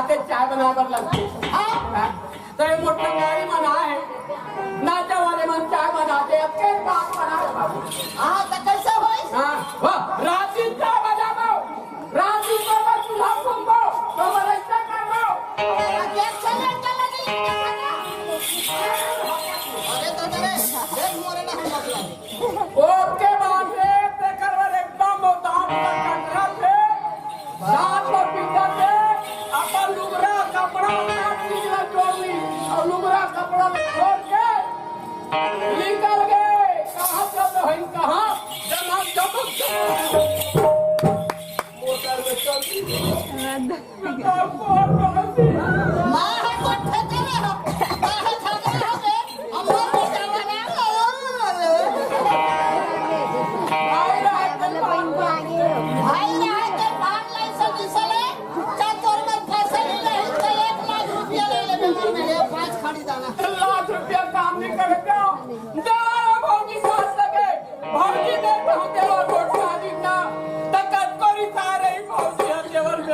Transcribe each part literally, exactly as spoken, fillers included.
ते चाय बनाए बर लगथे। हाँ। हाँ। तो ये मोर टंगारी मन आए हे, नाचा वाले मन चाय बनाथे, अब के बात बना रहे बाबू। हाँ, तो कैसे होई? हाँ, वाह, रात दिन चाय बनाबो, रात दिन पर मैं चूल्हा फूंकबो, तो मैं ऐसा करबो। ये चले, चले, चले। अरे तो तेरे, देख मोरे ना हम मतलब। ओके बात हे, तेकर बर एकदम वो दांत का कटरा थे, दांत ला पीटा थे, अपन लुगरा कपड़ा काट निकला चोरी, और लुगरा कपड़ा ला छोड़ के निकल गए। कहाँ चल रहे हैं, कहाँ? जमा, जमा, जमा। मोटर में चल दी। मैं है कोठे करे हो, मैं है झगड़ा हो बे, हम लोग को झगड़ा हो। भाई रहे तो भाग ले, चाहे तोर में फंसे ही नहीं, तो एक लाख रुपया ले ले, बेमार में ले, पाँच खड़ी दाना। लाख रुपया काम नहीं करेगा, दवा भौजी साथ लगे। भौजी दे पहुंचे वो गोठा दिन ना, त कतको रिसा रही भौजी ह देवर में।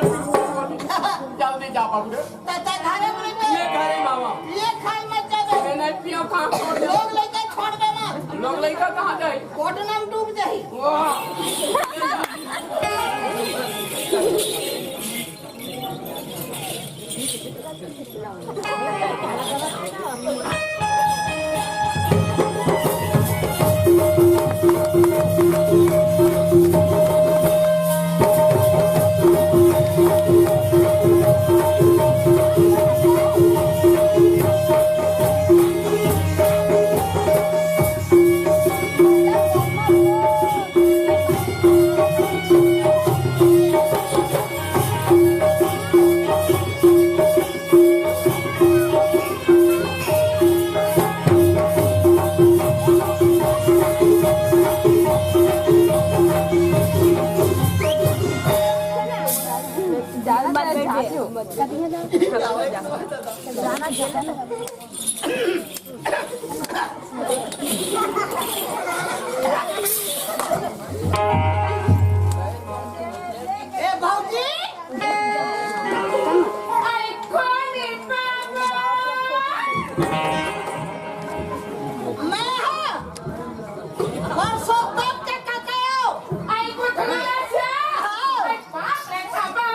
जल्दी जा बाबू रे। त, त घरे में ये घरे मामा। ये खाल मत जा दे। ये नहीं पियो काम छोड़ दे। लोग लइका छोड़ दे मत। लोग लइका कहाँ जाई? कोटना में डूब जाई। वाह। ए भौजी, आई कोनी बाबा। मैं हा परसों तक के ककायो। आई कोठला से। हाँ। आई बाप रे बाबा।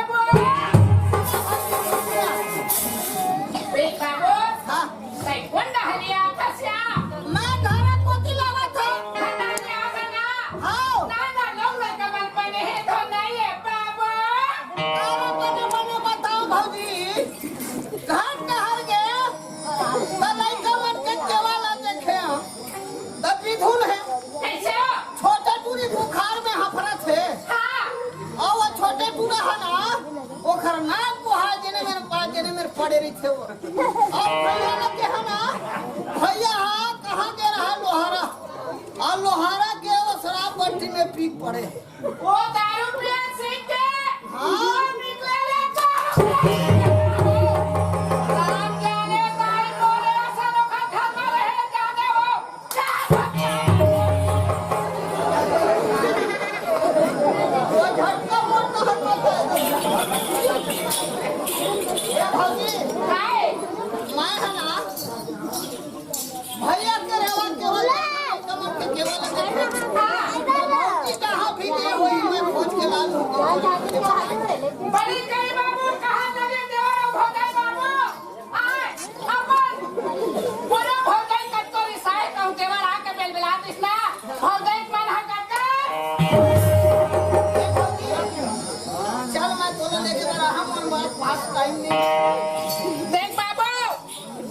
ए बाबा। हाँ। तै कोन डहलिया खसिया? मैं घर कोती लावत हूँ। खटाने आवे ना। हाँ। ना, ना, लोग लइका मन बने हे तो नहीं हे बाबू। अरे बने, बने बताओ भौजी। घर डहर गे, त लइका मन के केवा ला देखे हूँ। त बिधुन हे। कैसे हो? छोटे टूरी बुखार में हफरत हे। हाँ। अउ वो छोटे टूरा हे ना, ओखर नाक कोहा जेने मेर पा, जेने मेर पड़े रहिथे वो। अब भैया लगे हे ना, भैया हा कहाँ गे रहा लोहारा? अउ लोहारा के वो शराब भट्टी में पी पड़े। वो दारू पिए सीख के हाँ। वो निकले ले दारू पिए। राम जाने दाई बोले ऐसा लोग घर में रहे जाने वो। भैया के रेवा केवल कमर के केवल लगे। भौजी कहाँ भी दे हुई मैं खोज के ला लूँ। बड़ी कई बाबू कहाँ लगे देवर भौजाई बाबू? आय, अपन पूरा भौजाई कतको रिसाए कहूँ देवर आके बेलबेला दिस ना, भौजाई मन ह कतका। चल, मैं तोला लेके जा रहा हूँ, हमारे पास टाइम नहीं। देख बाबू,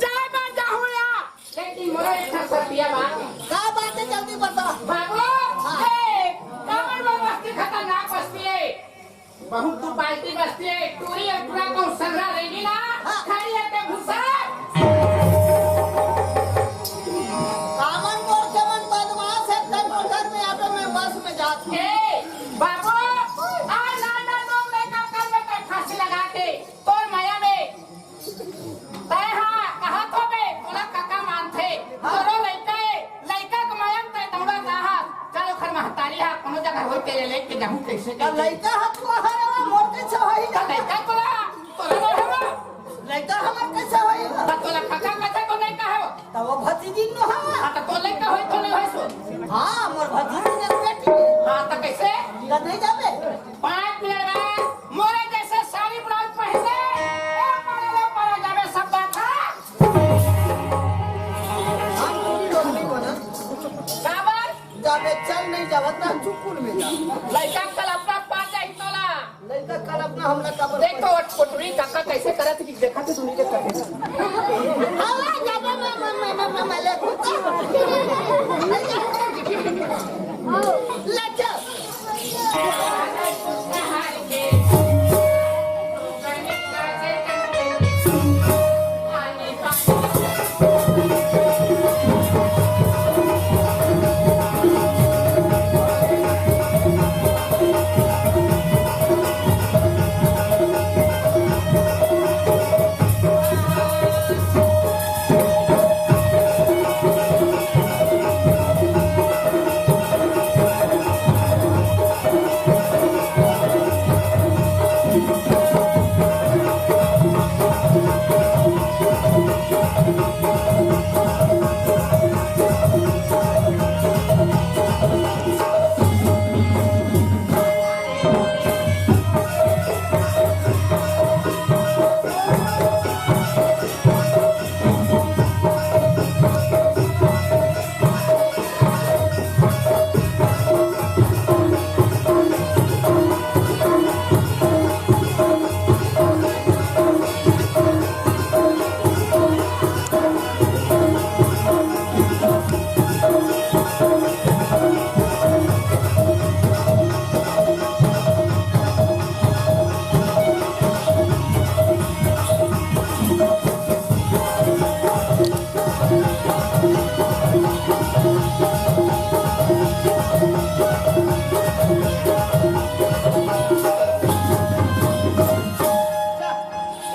जाए मत जाहू या। लेकिन मोला एक ठन सतिया बात। का बात है, जल्दी बता। बाबू, हाँ। ए, कामन में बस्ती खतरनाक बस्ती है। बहुत दुपालती बस्ती है, टूरी और टूरा को संघरा रहेगी ना, हाँ। खड़ी है ते भूसा। कामन मोर के मन बदमाश है, तब घर में आके मैं बस में जात हूँ। ए, बाबू, आ ना ना लोग लेकर कर में कोई फांसी लगा दे, तोर माया में। तै हा, कहा तो बे, तोला काका मानथे, हाँ। तोरो लइका ए, लइका के माया में तै दौड़ा जाहा, चलो खर महतारी हा, कोनो जगह होई तेरे लेके जाहूँ कैसे, अब कैसे? लइका हा तू हरे वा, मोर के छो होई। तो लइका तोला, तोला मोर हवा। हाँ, मोर भतीजी के बेटी के। हाँ, त कइसे? त नहीं जाबे? पाँच मिनट बाद मोरे जइसे साड़ी ब्लाउज पहिन ले, ए, मारे लो, मारे जाबे, सब बात है। हम पूरी लोग नहीं बना। काबर? जाबे चल नहीं जावत ना, चुकुल में जा। लइका कल्पना पा जाही तोला। लइका कल्पना हमला काबर देख तो, पड़ी? छोटुरी काका कइसे करत हे कि देखा तो सुनी के करत हे। आवा, जाबे, मैं, मैं, मैं, मैं, मैं, मैं ले घुसा। ले चल।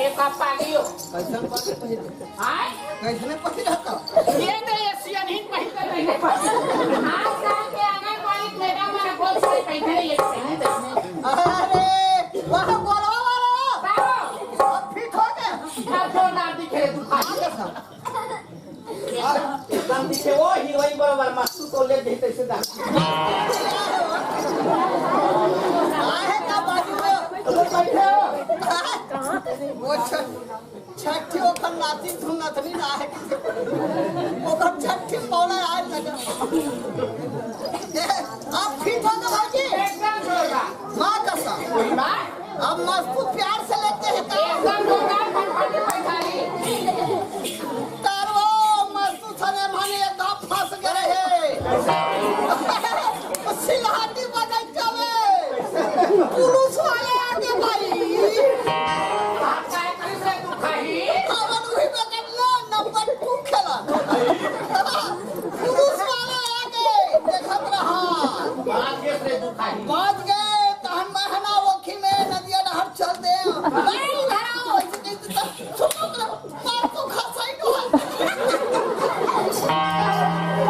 एक आप पालियो। कैसन पाली पहिरे? आय? कैसने पहिरा का? ये तो ये सियनहीन पहिरे नहीं है। आजकल के आंगनबाड़ी मैडम मन बहुत सारे पहिरे ये पहिरे। अरे, वहाँ बोलवा वाला। बाबू। अब फिट हो गया। अब तो ना दिखे तू। हाँ, कैसा? एकदम दिखे वो हीरोइन बरोबर मस्तू तो ले दे तैसे दा। आहे का बाजू में? तो बैठे हो। वो छ-, छठी ओकर नाती धुन नथनी ना है। ओकर छठी पौड़ा आज लगा। ए, आप फिट हो गए भौजी? एकदम जोरदार। माँ कसम। वही बात। अब मस्तू प्यार से लेते हैं का? एकदम जोरदार फटफटी पैसा ही। तारो मस्तू सने माने एकदम फंस गए हैं। सिलहाटी बजाई चले। पुलिस वाले आगे भाई। आप काय करी से तू खाही? अब वही बगल में नंबर टू खेला। पुलिस वाले आगे देखत रहा। बात के से तू खाही? बात गए तहन महना ओखी में नदिया डहर चल दे। नहीं धराओ, ऐसे नहीं तो सुनो तो, पर तू खसाई को।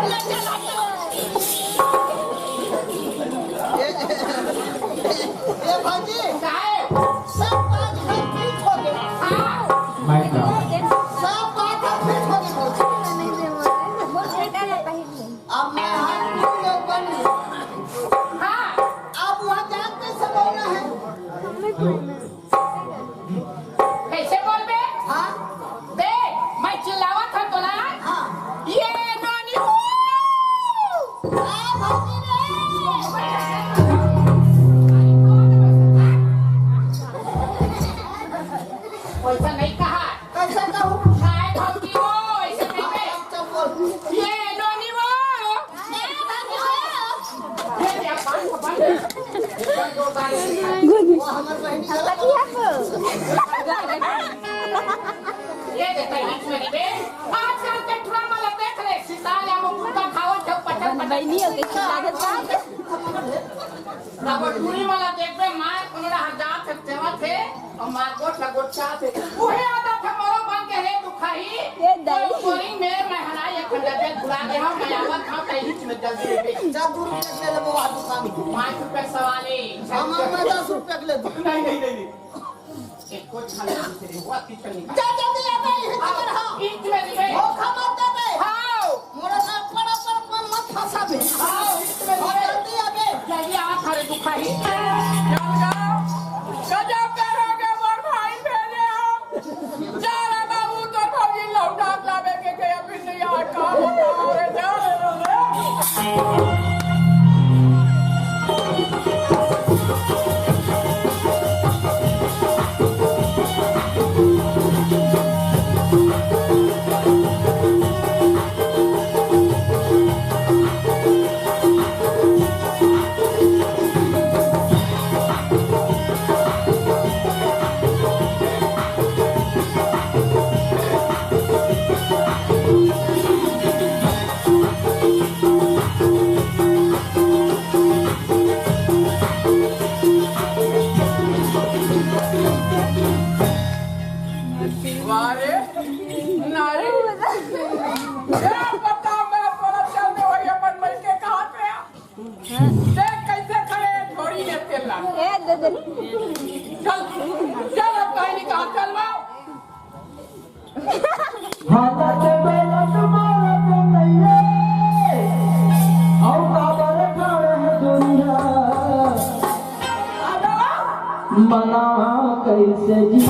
ले चला चला। ए, ए, ए, भाजी, काहे? सब बात हम ठीक हो गया। हाँ। सब बात हम ठीक हो गया। अब मैं हाथ नहीं ले बनी। हाँ। अब वहाँ जान कैसे बोलना है? कैसे बोलबे? हाँ। देख, मैं चिल्लावत हँव तोला। हाँ। ये नोनी हो। हाँ, भौजी रे। वैसा नहीं कहा। कैसे कहूँ? हाय भौजी हो, ऐसे नहीं कहे। अच्छा, बोल। ये नोनी हो। ये देखा, बीच में नहीं बे। आजकल के ड्रामा ला देख ले, सीता या मुकुंदा खावत है, पचर पचर। बहनी हो गई, लागत बा। अब टूरी वाला देखबे, मार कोनो ला हजार से सेवा थे। अउ मारगोट लगोट चाहत हे। उहे आदत हे मोरो बन के रे दुखाही। ये दाई। कोई मेर में हराई एक खंडा दे भुला दे हम, मैं आवत हँव, तैं हिच में जल्दी ले। जा, दू रुपया के ले लेबो वहाँ दुकान में। पाँच रुपया सवाल हे। हम, हम, मैं दस रुपया के ले दूँ। नहीं, नहीं, नहीं, नहीं। एको छाला से हुआ किचन निकाल। जा, जल्दी आ, मैं यही खबर हूँ। हिच में नहीं। धोखा मत दे बे। हाँ। मोरे नाक पर, पर, पर मत फंसा बे। हाँ। वाह रे, नारी। क्या पता मैं तोला चलने वही अपन मन के कहा पे। देख कैसे खड़े थोड़ी ने तेल ला। ए, दे दे। चल, चल अब कहीं नहीं कहा, चल वाओ। हालत गलत मारत नइये, अउ काबर ठाड़ हे दुनिया। मनावा कैसे जी,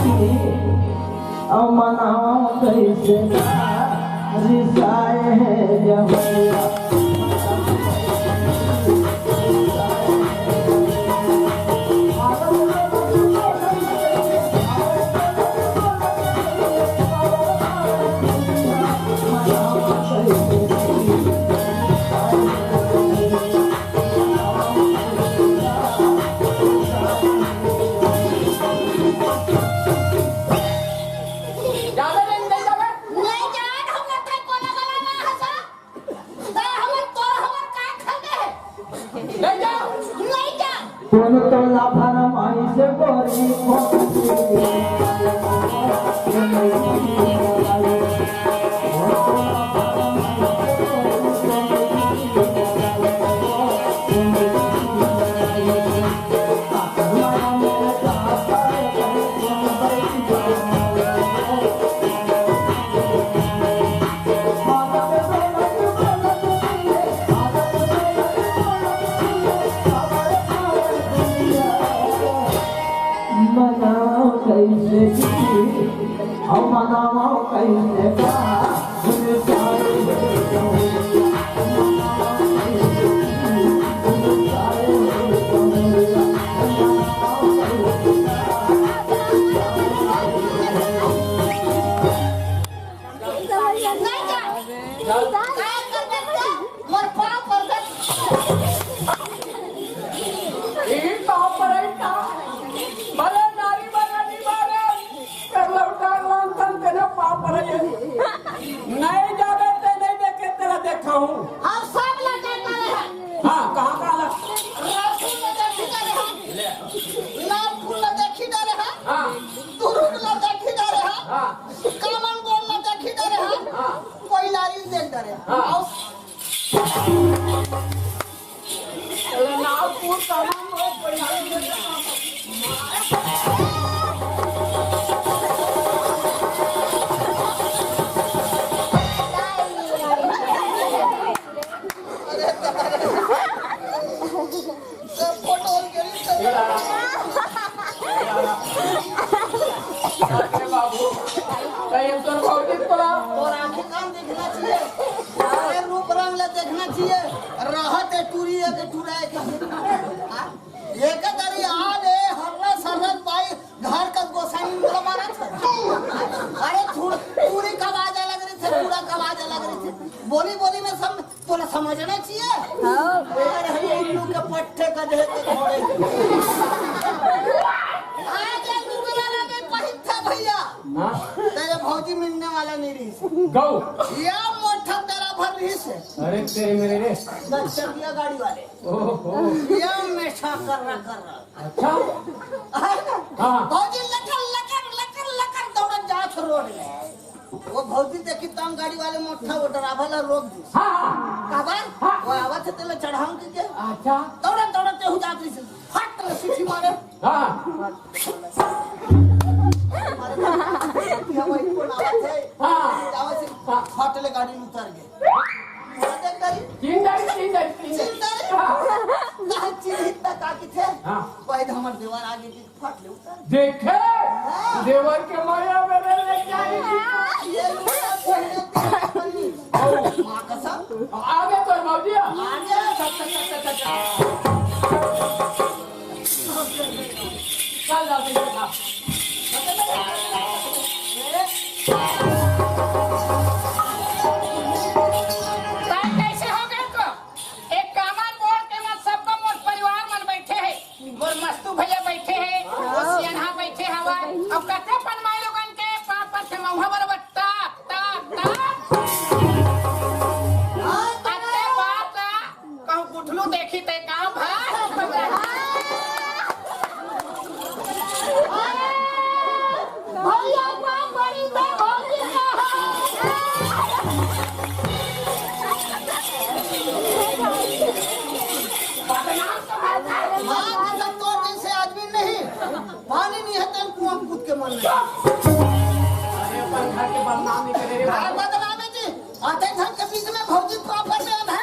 अउ मनावा कैसे, रिसाए हे जहरिया। जाबे नहीं, नहीं जाबे। नहीं जान, हम तय कोना वाला ना हसा। तय हमर तोर हमर का खा दे। नहीं जा। नहीं जा। कौन तोला फरमाइश गोरी, कौन मनावा कैसे जी, हम मनावा कैसे बा। नहीं जा। काय कर देते? मोर पाँव पर दे। ई पाँव पर आई का? भले नारी बना दी मारे, कर लौटा लांथन तेरे पाँव पर आई। नहीं जाबे ते नहीं देखे तेला देखा हूँ। हम सब ला देखा रहे हैं। हाँ, कहाँ का ला? राजू ला देखी डरे हैं। लाल फूल ला देखी डरे हैं। हाँ। तुरुग ला देखी डरे हैं। हाँ। कामन गोल ला देखी डरे हैं। हाँ। कोई लारी देख डरे हैं। हाँ। आओ। चलो, नागपुर का नाम बहुत बढ़िया। अरे, सब फोटो गिरी, सब। अरे बाबू, कहीं तोर भौजी तोरा। तोर आँखें कान देखना चाहिए, सारे रूप रंग ला देखना चाहिए। रहत है टूरी एक टूरा एक। हाँ? एक दरी आले हर्रा सर्रत बाई घर का गोसाई में बोला मारा था। अरे थोड़-, टूरी का आवाज अलग रही थी, टूरा का आवाज अलग रही थी। बोली बोली में सब तोला समझना चाहिए। हाँ। अरे, ये उल्लू के पट्टे का देह के घोड़े। आज ये दुर्गा लगे पहित था भैया। हाँ। तेरे भौजी मिलने वाला नहीं रही। गौ। या मोटा तेरा भर रही से। अरे, तेरे मेरे रे। दस चकिया गाड़ी वाले। ओहो। या मेछा कर रहा, कर रहा। अच्छा। है ना? हाँ। भौजी लकर, लकर, लकर, लकर दौड़त जात रोड में। वो भौजी देखी तंग गाड़ी वाले मोटा वो ड्राइवर ला रोक दी। हाँ, हाँ। काबर? हाँ। वो आवत है तेला चढ़ाऊं की के? अच्छा। दौड़त, दौड़त ते हो जात रही से। फट ले सीटी मारे। हाँ। मारे। ये वही कौन आवत है? हाँ। आवत से हाँ। फट ले गाड़ी में उतर गए। वो देख गाड़ी। तीन गाड़ी, तीन गाड़ी, तीन गाड़ी। तीन गाड़ी। हाँ। कहाँ चीज इतना ताकि थे? हाँ। वही तो हमारे दीवार आगे की फट ले उतर। देखे? हाँ। देवर के माया में रे, रे, क्या है? ये लुका पहले तेरे बनी। ओ, माँ कसम। आगे तो भौजी। आगे। चल, चल, चल, चल। चल, चल, चल, चल। ताई कैसे हो गए तो? एक कामन बोल के मत, सबको मोर परिवार मन बैठे है। मोर मस्तू भैया बैठे हे, वो सियनहा बैठे हवय, अउ कते पनमाई लोगन के पाँव परथे मउहा बरोबर ताप, ताप, ताप। अते बात ला कहूँ गुठलू देखी ते का भाई? भैया, पाँव घर के बदनामी करे रे। अरे बदनामी जी, अतने झन के बीच में भौजी पापड़ में आधा।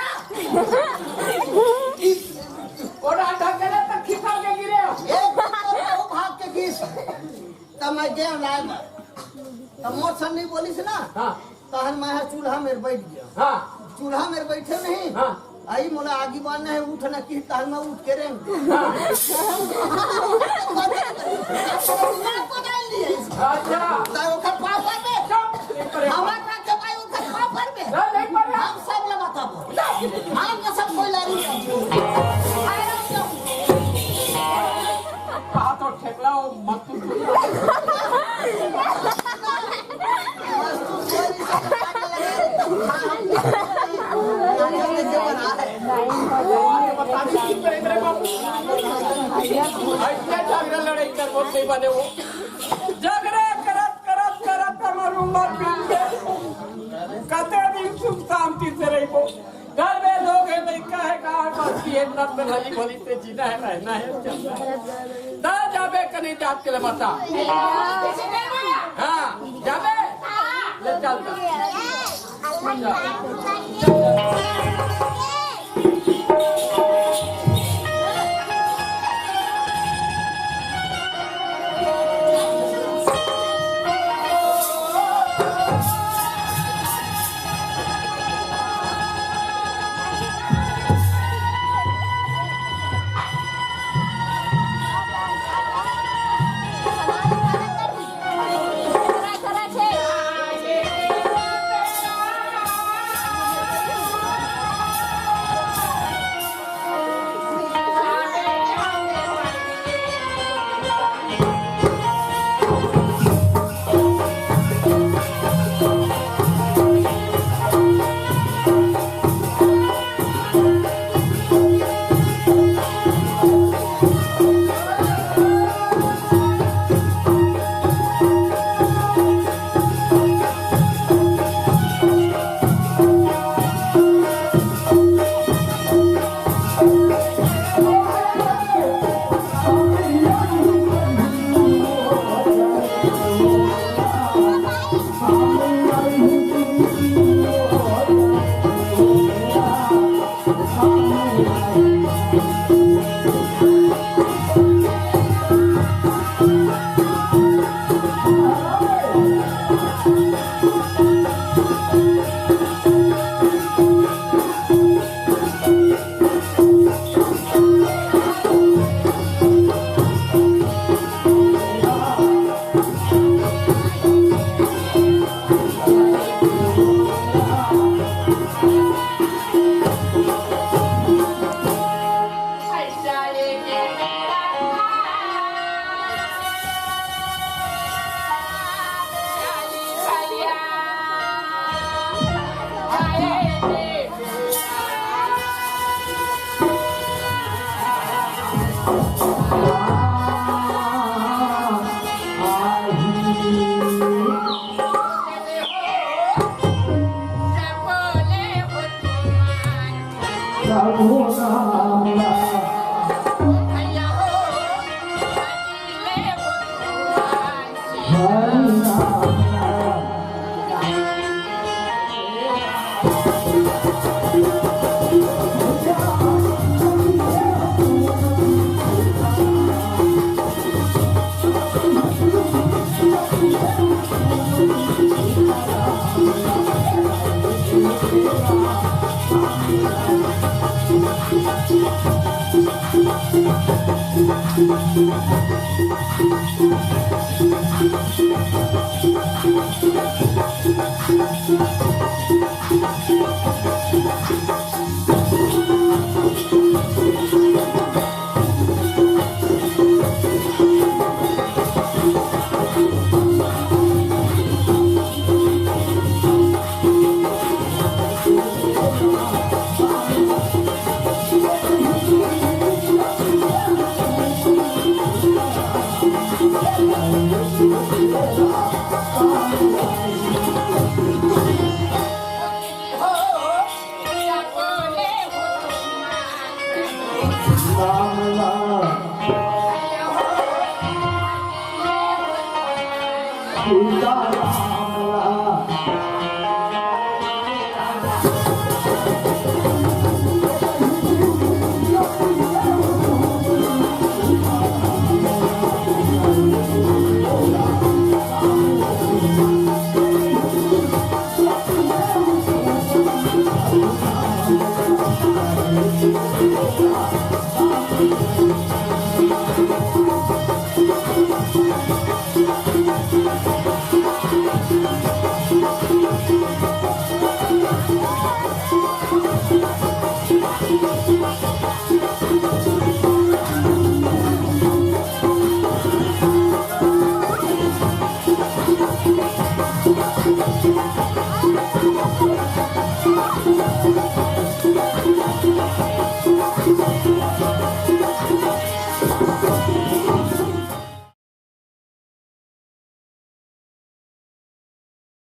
ओ राधा करे त खिसक के गिरे। एक बार तो भाग के गिस। त मैं गेंव लाए बर। त मोर संग नहीं बोलिस ना। हाँ। तहन मैं ह चूल्हा मेर बैठ गेंव। हाँ। चूल्हा मेर बैठे नहीं। हाँ। आई मोला आगी बारना हे, उठ ना कि तहन मैं उठ के रेंग। हाँ। मैं पकड़ लिए। अच्छा। त ओकर पापड़ में। चुप। एक बार, एक बार। हमार ना के भाई ओकर पापड़ में। ना, नहीं मारे। हम सब ला बताबो। हम ना सब कोई लारी। कहा तो ठेकला हो, मत तू। अइसने झगड़ा लड़ाई कर, बहुत नहीं बने वो। झगड़ा करत, करत, करत हमर उमर बीत गे। कते दिन सुख शांति से रहिबो? घर में लोग हे, लइका हे, कहाँ बस की एक नंबर भली भली से जीना हे, रहना हे, चलना हे। ना जाबे कनी जात के ले बता। हाँ, जाबे? ले चल जा।